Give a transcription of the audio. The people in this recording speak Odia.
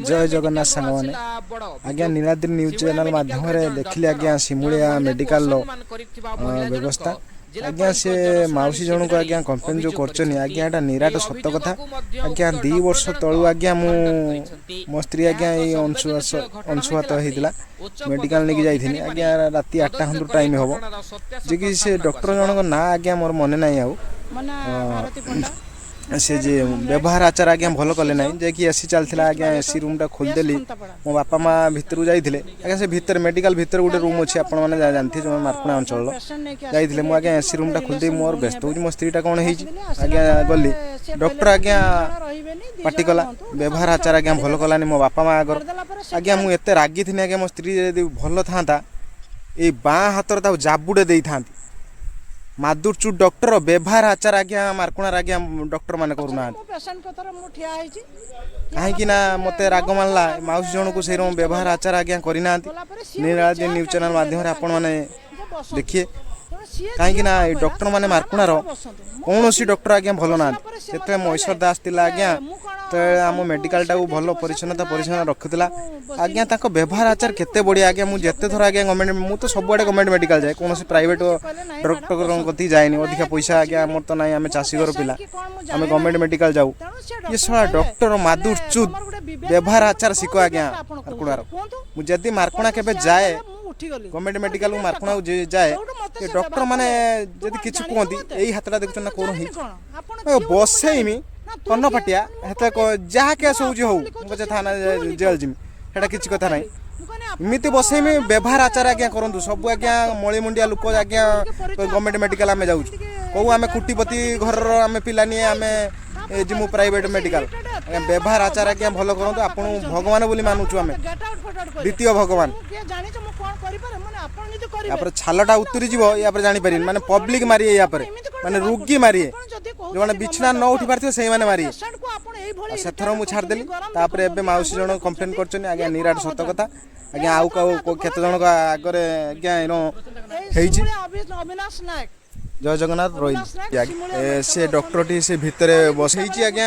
ଜୟ ଜଗନ୍ନାଥ ସାଙ୍ଗମାନେ। ଆଜ୍ଞା, ନୀଳାଦ୍ରି ନ୍ୟୁଜ୍ ଚ୍ୟାନେଲ୍ ମାଧ୍ୟମରେ ଦେଖିଲି ଆଜ୍ଞା, ସିମୁଳିଆ ମେଡ଼ିକାଲର ବ୍ୟବସ୍ଥା। ଆଜ୍ଞା, ସେ ମାଉସୀ ଜଣଙ୍କୁ ଆଜ୍ଞା କମ୍ପ୍ଲେନ୍ ଯେଉଁ କରିଛନ୍ତି ଆଜ୍ଞା, ଏଇଟା ନିରାଟ ସତ କଥା। ଆଜ୍ଞା, 2 ବର୍ଷ ତଳୁ ଆଜ୍ଞା, ମୁଁ ମୋ ସ୍ତ୍ରୀ ଆଜ୍ଞା ଏଇ ଅଂଶୁଘାତ ହେଇଥିଲା। ମେଡ଼ିକାଲ ନେଇକି ଯାଇଥିଲି ଆଜ୍ଞା। ରାତି 8ଟା ଖଣ୍ଡୁ ଟାଇମ୍ ହେବ ଯେ କି ସେ ଡକ୍ଟର ଜଣଙ୍କ ନାଁ ଆଜ୍ଞା ମୋର ମନେ ନାହିଁ ଆଉ। ମୋ ନାଁ ଭାରତୀ ପଣ୍ଡା। ସେ ଯେ ବ୍ୟବହାର ଆଚାର ଆଜ୍ଞା ଭଲ କଲେ ନାହିଁ ଯେ କି ଏସି ଚାଲିଥିଲା ଆଜ୍ଞା। ଏସି ରୁମ୍ଟା ଖୋଲିଦେଲି, ମୋ ବାପା ମା ଭିତରକୁ ଯାଇଥିଲେ ଆଜ୍ଞା। ସେ ଭିତରେ, ମେଡ଼ିକାଲ ଭିତରେ ଗୋଟେ ରୁମ୍ ଅଛି, ଆପଣମାନେ ଜାଣିଥିବେ ଯେଉଁମାନେ ମାର୍କୁଣା ଅଞ୍ଚଳର। ଯାଇଥିଲେ। ମୁଁ ଆଜ୍ଞା ଏସି ରୁମ୍ଟା ଖୋଲିଦେଇ ମୋର ବ୍ୟସ୍ତ ହେଉଛି, ମୋ ସ୍ତ୍ରୀଟା କ'ଣ ହେଇଛି ଆଜ୍ଞା। ଗଲି, ଡକ୍ଟର ଆଜ୍ଞା ପାଟି କଲା, ବ୍ୟବହାର ଆଚାର ଆଜ୍ଞା ଭଲ କଲାନି ମୋ ବାପା ମା ଆଗର। ଆଜ୍ଞା, ମୁଁ ଏତେ ରାଗିଥିନି ଆଜ୍ଞା, ମୋ ସ୍ତ୍ରୀ ଯଦି ଭଲ ଥାନ୍ତା, ଏଇ ବାଁ ହାତରେ ତାକୁ ଜାବୁଡ଼େ ଦେଇଥାନ୍ତି। ମାଦୁରଚୁ ଡକ୍ଟର ବ୍ୟବହାର ଆଚାର ଆଜ୍ଞା ମାର୍କୁଣାର ଆଜ୍ଞା ଡକ୍ଟର ମାନେ କରୁନାହାନ୍ତି। ମୁଁ ପେସେଣ୍ଟ କଥାରେ ମୁଁ ଠିଆ ହେଇଛି। କାହିଁକି ନା ମୋତେ ରାଗ ମାଡ଼ିଲା, ମାଉସୀ ଜଣକୁ ସେଇରକମ ବ୍ୟବହାର ଆଚାର ଆଜ୍ଞା କରିନାହାନ୍ତି। ନୀଳାଦ୍ରି ନ୍ୟୁଜ୍ ଚ୍ୟାନେଲ୍ ମାଧ୍ୟମରେ ଆପଣମାନେ ଦେଖିଏ, କାହିଁକି ନା ଏଇ ଡକ୍ଟର ମାନେ ମାର୍କୁଣାର କୌଣସି ଡକ୍ଟର ଆଜ୍ଞା ଭଲ ନାହାନ୍ତି। ଯେତେବେଳେ ମହେଶ୍ୱର ଦାସ ଥିଲା ଆଜ୍ଞା, ସେତେବେଳେ ଆମ ମେଡ଼ିକାଲଟାକୁ ଭଲ ପରିଚ୍ଛନ୍ନତା ପରିଚ୍ଛନ୍ନ ରଖୁଥିଲା ଆଜ୍ଞା। ତାଙ୍କ ବ୍ୟବହାର ଆଚାର କେତେ ବଢ଼ିଆ ଆଜ୍ଞା। ମୁଁ ଯେତେ ଥର ଆଜ୍ଞା ଗଭର୍ଣ୍ଣମେଣ୍ଟ, ମୁଁ ତ ସବୁଆଡ଼େ ଗଭର୍ଣ୍ଣମେଣ୍ଟ ମେଡ଼ିକାଲ ଯାଏ, କୌଣସି ପ୍ରାଇଭେଟ ଡକ୍ଟରଙ୍କ କତିକି ଯାଏନି। ଅଧିକା ପଇସା ଆଜ୍ଞା ଆମର ତ ନାହିଁ, ଆମେ ଚାଷୀ ଘର ପିଲା, ଆମେ ଗଭର୍ଣ୍ଣମେଣ୍ଟ ମେଡ଼ିକାଲ ଯାଉ। ଇଏ ଶଳା ଡକ୍ଟର ମାଦୁର ଚୁଦ୍, ବ୍ୟବହାର ଆଚାର ଶିଖ ଆଜ୍ଞା ମାର୍କୁଣାର। ମୁଁ ଯଦି ମାର୍କୁଣା କେବେ ଯାଏ, ଗଭର୍ଣ୍ଣମେଣ୍ଟ ମେଡ଼ିକାଲକୁ ମାର୍କୁଣାକୁ ଯାଏ, ଏ ଡକ୍ଟର ମାନେ ଯଦି କିଛି କୁହନ୍ତି, ଏଇ ହାତଟା ଦେଖୁଛନ୍ତି ନା କ'ଣ ହେଇଛି, ବସେଇମି କର୍ଣ୍ଣଫାଟିଆ ହେତେ। ଯାହା କେସ୍ ହେଉଛି ହଉ, ମୁଁ ପଛେ ଥାନା ଜେଲ୍ ଯିମି, ସେଇଟା କିଛି କଥା ନାହିଁ। ଏମିତି ବସେଇମି। ବ୍ୟବହାର ଆଚାର ଆଜ୍ଞା କରନ୍ତୁ ସବୁ ଆଜ୍ଞା। ମଳିମୁଣ୍ଡିଆ ଲୋକ ଆଜ୍ଞା, ଗଭର୍ଣ୍ଣମେଣ୍ଟ ମେଡ଼ିକାଲ ଆମେ ଯାଉଛୁ। କେଉଁ ଆମେ କୁଟିପତି ଘରର ଆମେ ପିଲା ନିଏ, ଆମେ ଯିମୁ ପ୍ରାଇଭେଟ ମେଡ଼ିକାଲ? ଆଜ୍ଞା, ବ୍ୟବହାର ଆଚାର ଆଜ୍ଞା ଭଲ କରନ୍ତୁ। ଆପଣଙ୍କୁ ଭଗବାନ ବୋଲି ମାନୁଛୁ ଆମେ, ଦ୍ୱିତୀୟ ଭଗବାନ। ୟାପରେ ଛାଲଟା ଉତୁରି ଯିବ, ୟାପରେ ଜାଣିପାରିବେନି। ମାନେ ପବ୍ଲିକ ମାରିବେ ୟାପରେ, ମାନେ ରୋଗୀ ମାରିବେ। ଯେଉଁମାନେ ବିଛଣା ନ ଉଠି ପାରିଥିବେ, ସେଇମାନେ ମାରିବେ। ଆଉ ସେଥର ମୁଁ ଛାଡ଼ିଦେଲି। ତାପରେ ଏବେ ମାଉସୀ ଜଣ କମ୍ପ୍ଲେନ୍ କରିଛନ୍ତି ଆଜ୍ଞା, ନିରାଟ ସତ କଥା ଆଜ୍ଞା। ଆଉ କାଉ କେତେ ଜଣଙ୍କ ଆଗରେ ଆଜ୍ଞା ଏଇନ ହେଇଛି। ଅବିନାଶ ନାୟକ। ଜୟ ଜଗନ୍ନାଥ, ରହିଲି। ସେ ଡକ୍ଟରଟି ସେ ଭିତରେ ବସେଇଛି ଆଜ୍ଞା।